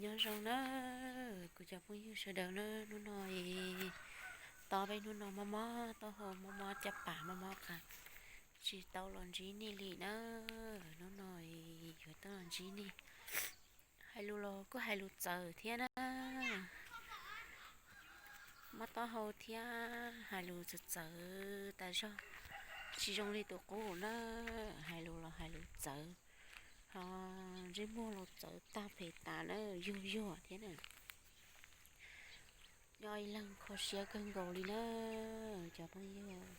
Nyob zoo na, kuv cov phooj ywg sawv daws na, hnub no tos peb hnub no mob mob taub hau, mob mob caj pas, mob mob qab, tsis tau los ntsib nej li na. Hnub no yuav tuaj los ntsib nej, hais lus los kuj hais lus txawv thiab na. Mob taub hau thiab hais lus txawv txawv tas zog, tsis zoo li tus qub na. Hais lus los hais lus txawv, ho ntsej muag los txawv tag phem tas na, yuag yuag thiab na. Nyob ib leeg kho siab kawg nkaus li na, cov phooj ywg.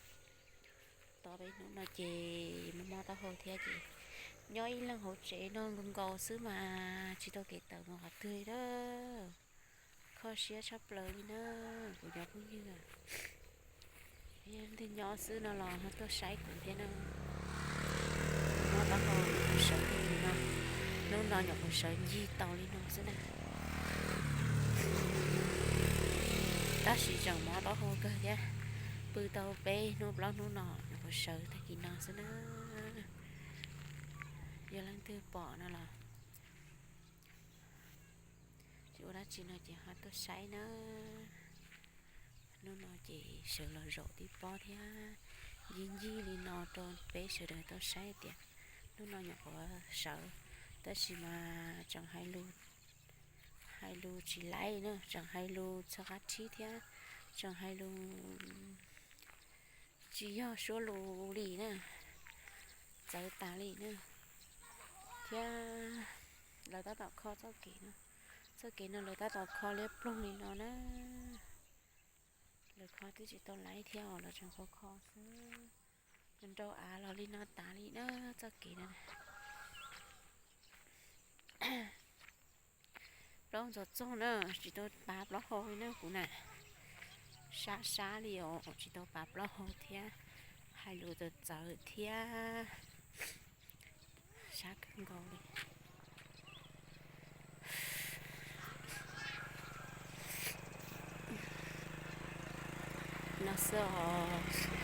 Tos peb hnub no ces mob mob taub hau thiab ces nyob ib leeg hauv tsev no nkaus nkaus xwb mas tsis tau kev tawm mus qhov twg li na. Kho siab tshaj plaws li na, kuv cov phooj ywg. Leej twg nyob xwb no los ho tuaj saib kuv thiab na. Mob taub hau sawv li no, hnub no nyuam qhuav sawv ncig tau li no xwb na. Tab sis tseem mob taub hau kawg thiab, pw tau peb hnub plaub hnub no nyuam qhuav sawv tag kis no xwb na. Yog leej twg pom no los tsis ua dab tsi no ces ho tuaj saib na. Hnub no ces sawv los zaum tib pob thiab, ncig ncig li no rau peb sawv daws tau saib tias hnub no nyuam qhuav sawv, tab sis mas tseem hais lus, hais lus tsis laib na, tseem hais lus txog qab thib thiab, tseem hais lus tsis yog suab lus li na, txawv tas li na. Thiab lawv tab tom kho txoj kev no, txoj kev no lawv tab tom kho liab ploog li no na. Lawv kho twb tsis tau laib thiab os, lawv tseem kho kho xwb. Nrau av los li no tas li na, txoj kev no. Plaub ntxov txog na, tsis tau pav plaub hau li na kuv na. Sab sab li os, tsis tau pav plaub hau thiab, hais lus txawv txawv thiab, sab kawg nkaus li. No xwb os,